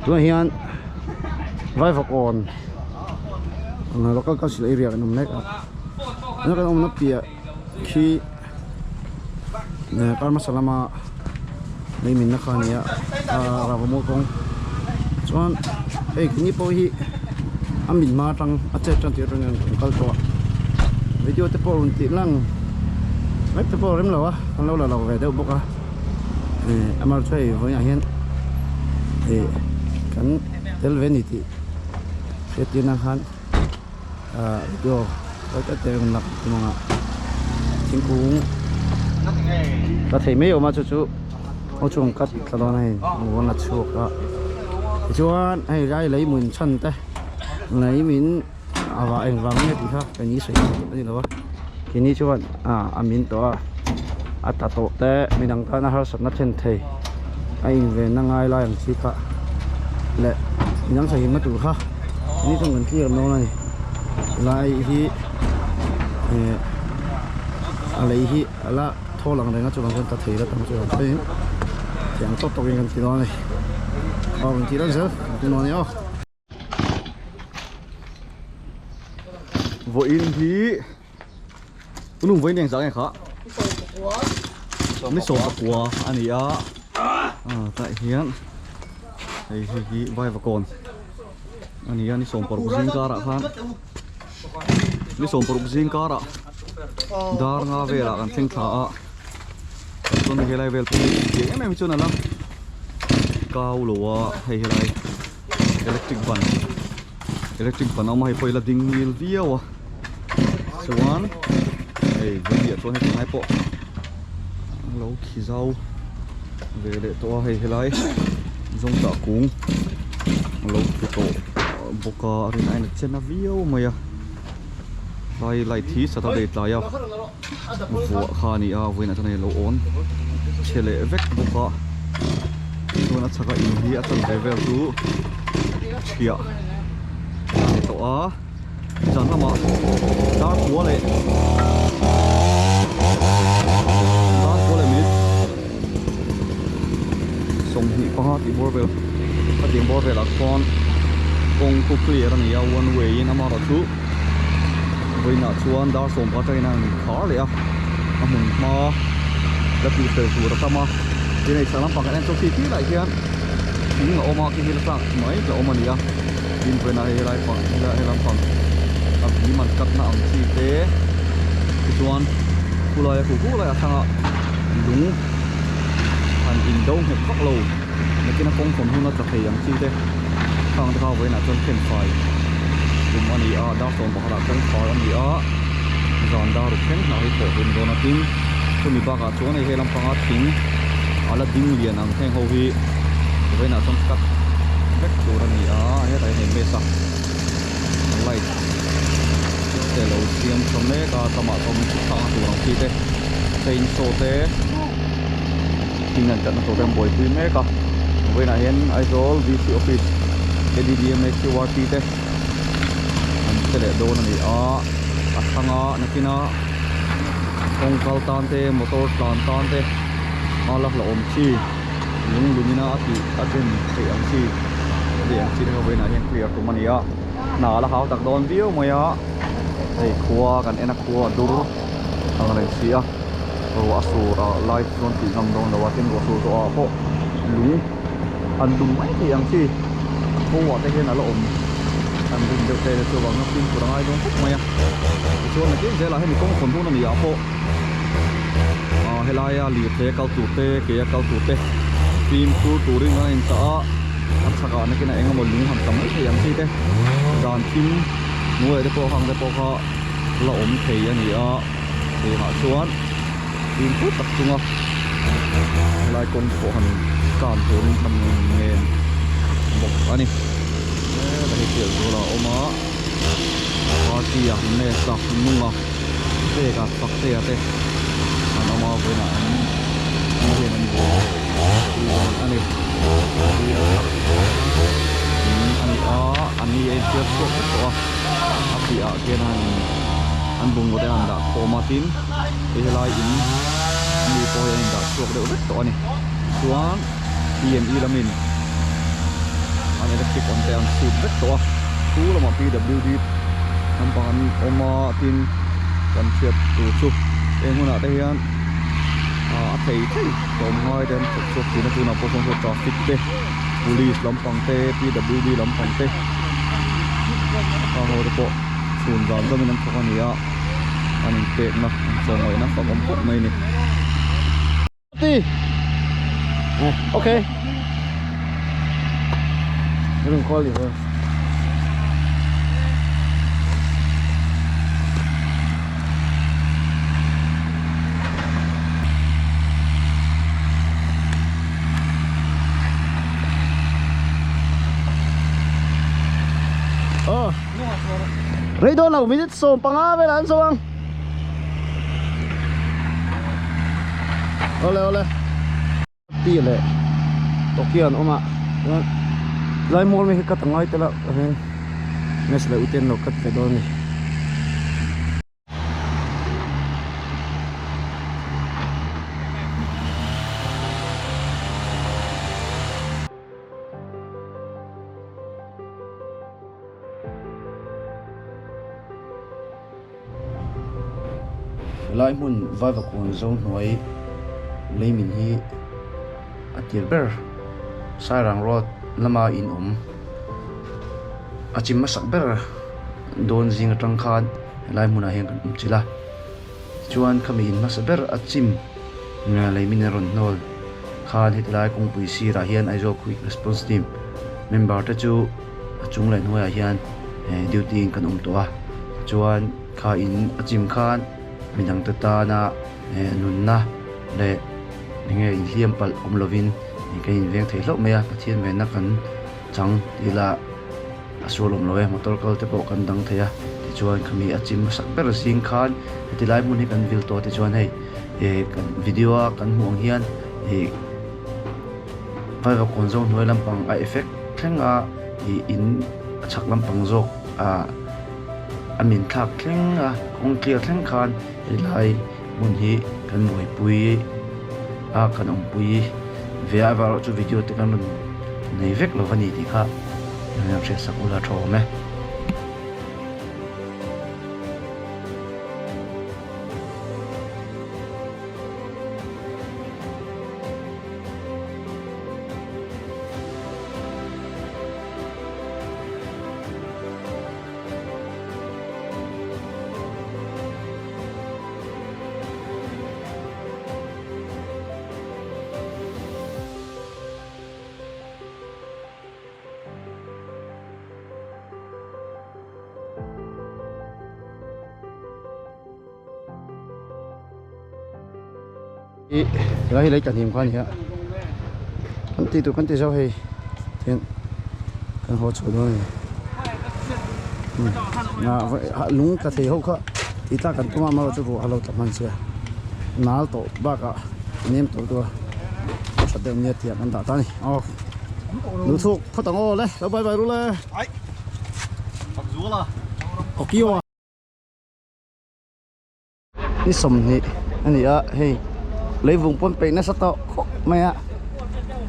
Tunah hian Vaivakawn Local Council area kan awm mek a tuna kan awmna piah khi kar hmasa lama lei minna kha a ni a Ravamual kawng chuan hei keini pawh hi a mit hma atang a chet tan tih atangin kan kal tawh a video te pawh rawn tih lang vek te pawh a rem lo a kan lo la lo ve deuh bawk a amaherawhchu chu hei vawiinah hian ih kan tel ve a ni tih hriattir nan khan ah video tawi te te rawn lak tum ang a thingkung ka thei mai awm a chu chu aw chu an cut thla dawn a hei an la chhuak a tichuan hei lai lei mun chhan te lei min a vah engvang nge tih kha ka ni sawi a ni lo a keini chuan ah a min tawh a a ta tawh te midang tana harsatna thlen thei a invenna ngai lai ang chi kha leh midang sahimna tur kha ni chuan kan clear dawn a ni lai hi eh a lei hi a la thawl ang reng a chuvang chuan ta thei la tam chu ang pawhin thiam tawk tawkin kan ti dawn a ni aw rawn tih dawn zel kan ti dawn a ni aw. Vawiin hi nung vawiin eng zah nge kha ni sawm pakua a ni a tah hian hei hei hi vaivakawn a ni a ni sawm paruk zing karah khan ni sawm paruk zing karah dar nga velah kan thleng thla a chuan helai vel pawh hi chiang em em hi chuan a la kau lo a hei helai electric ban electric ban a awm a hei pawh hi la ding ngil viau a chuan hei vawiah chuan heti lai pawh an lo khi zau ve leh tawh a hei helai zawngtah kung a lo tlu tawh bawk a a rin aiin a chen a viau mai a tlai light hi saturday tlai a vuah kha a ni a vawiinah chuan hei a lo awn chhe leh vek bawk a chuan a chhaka in hi a chanve vel chu chhiah a ni tawh a zan lamah dar kua leh dar kua leh minute 25 tih bawr vel khatiang bawr velah khuan kawng chu clear a ni a one way in amaherawhchu vawiinah chuan dar sawm atangin a han khar leh a a hmun hma la tih fel tur a tam a tin hei chhak lampang kan en chu khi khi lai hian thing a awm a khi hi la tlak mai te a awm a ni a tin vawiinah hei helai pang helai lampang a bim an cut na ang chi te tichuan khulai a khuh lai a thlangah lung han in do nghet vak lo nakin a kawng hawn hun a tla thei ang chi te khang te kha vawiinah chuan khenfai tum a ni a dar 11 ah kawngkhar a ni a zan dar ruk thleng hnah hi thawh tum dawn a tin chumi bakah chuan hei he lampanga thing a la ding lian ang heng ho hi vawiinah chuan cut vek tur a ni a hetah hian hei mesa light te lo siam tha mek a tamah chuan thuthlakna tur ang chi te chainsaw te thing an cut na tur te an buaipui mek a vawiinah hian Aizawl D_C office A_D_D_M_A Q_R_T te an che leh dawn a ni a a thlanga nakina kawng kal tan te motor tlan tan te a la hlauhawm chi lung lungina a tih a den theih ang chi a tih ang chi te kha vawiinah hian clear tum a ni a hna a la hau tak dawn viau mai a hei khua kan en a khua a dur ang reng si a ruah a sur a lai chuan tih ngam dawn lo a tin ruah sur zawh ah pawh lung han dum mai thei ang chi a kawngah te hian a la awm han rin deuh te te chu avangin fimkhur a ngai dawn khawp mai a tichuan nakin zelah hemi kawng hawn hun a ni ah pawh ah helaia lirthei a kal tur te ke a kal tur te fimkhur turin a inchah a a chhakah nakinah eng emaw lung han tla mai thei ang chi te dan thim hnuaiah te pawh hang te pawh kha la awm thei a ni a chengah chuan fimkhur tak chunga helai kawng pawh han tan turin kan ngen bawk a ni heta hi piah zual a awm a party a mesa nunga peka faktea te an awm a vawiinah an an hian an pui dawn a ni a ni a an ni a infiam chhuak vek tawh a a piahah khian an bungraw te an dah khawm a tin hei helai in mi pawh hi an indah chhuak deuh vek tawh a ni chuan P and E lamin electric awm te an chhut vek tawh a chu lamah PWD lampang an awm a tin kan hriat tur chu heng hunah te hian ah a thei thei tlawm ngai te an thawk chhuak thin a tunah pawh sawn traffic te police lampang te PWD lampang te khang ho te pawh chhun zan zawmin an thawk a ni a an inpekna an chawmawihna fak awm khawp mai a ni. Ti. Ok. Rung call đi thôi. Ờ. Rei dawn lo minute 15 vel an zo ang. Awle awle Ti leh Tokyo an awm a chuan tlai mual mai hi ka ta ngai tel a hian match leh uten lo cut ve dawn a ni. Helai hmun Vaivakawn zo hnuai leimin hi a tir ber Sairang road lama in awm a chim hmasak ber dawn zing atang khan helai hmunah hian kan awm chilh a tichuan khami in hmasa ber a chim leimin a rawn hnawl khan heti lai kawngpui sirah hian Aizawl Quick Response Team member te chu a chung leh hnuaiah hian duty in kan awm tawh a chuan kha in a chim khan midang te tana nunna leh enge inhliam palh awm lovin kan inveng thei hlauh mai a Pathian venna kan chang tih lah a sual awm lo e motor kal te pawh kan dang thei a tichuan khami a chim hmasak ber zing khan heti lai hmun hi kan vil tawh tichuan hei kan video a kan hmuh ang hian ih. Vaivakawn zawng hnuai lampang a effect thleng a ih in a chhak lampang zawk ah a min thlak thleng a kawng clear thleng khan helai hmun hi kan buaipui a kan awmpui ve a erawh chu video te kan rawn nei vek lo a ni tih kha eng hriat sak ula tha awm e. Ih helai hi lei tla hnim kha a ni a kan tih tur kan ti zo hei tin kan haw chhuah dawn a ni lung tla thei ho kha tih tlak kan tum a amaherawhchu chu ruah a lo tla hman sia nal tawh bakah nem tawh tur a tha deuh nia tih ah kan dah ta a ni aw luhchhuak phawt ang aw le lo bye bye ru le Tokyo. Ni 20 a ni a hei leivung pawn peih nasa tawh khawp mai a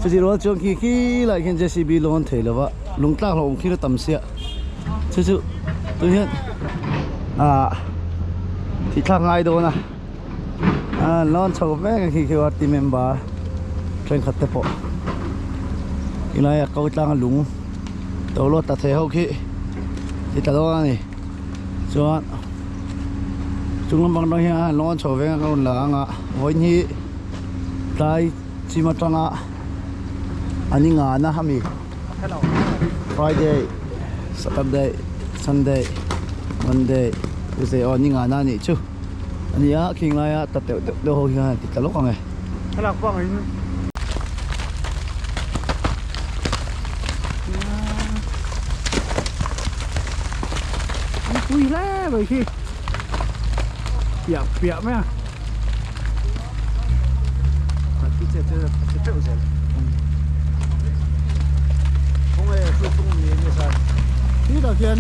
chuti rual chuan khi khi lai khian JCB lawn thei lova lung tlak hlauhawm khi la tam sia chu chu tun hian ah thih thlak ngai dawn a ah lawn chho mek a khi khi party member thenkhat te pawh tilai a ko tlang a lung to luat ta thei ho khi ti tla dawn a ni. Chuan chung lampang atang hian an lawn chho veng a ka rawn la ang a vawiin hi tlai chim atanga an ingan a ami Friday Saturday Sunday Monday Tuesday aw an ingan a nih chu a ni a khing laia ta teuh deuh deuh ho hian an ti ta lawk ang e. Thlalak pawh ang in. Pui hle mai khi piah piah mai a khi tah khian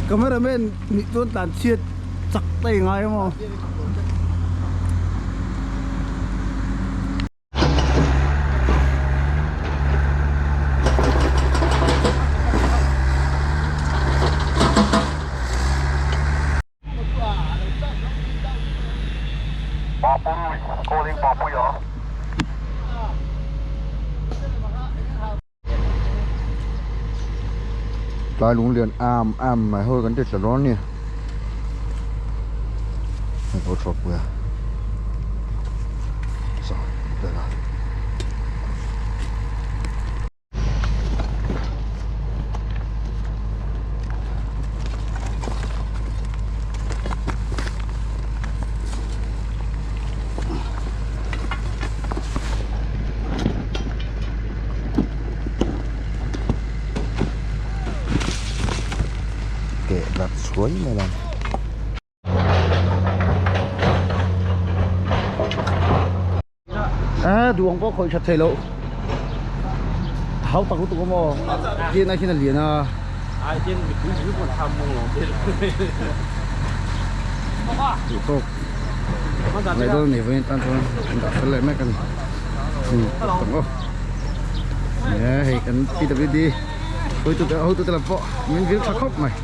Cameraman nih chuan tlan chhiat chak ta i ngai emaw. Tlai lunglian am am mai ho kan ti tla dawn a ni hei pawh thawk pui a saw vel a. Keh darh chhuai mai lang. A duang pawh khawih that theih loh hau tak lutuk awm aw tin a hian a lian a duh tawk ngaih dawn nei vawiin tan chuan an dah fel leh mek a ni tak aw hei kan P W D hotute lam pawh min vil tha khawp mai.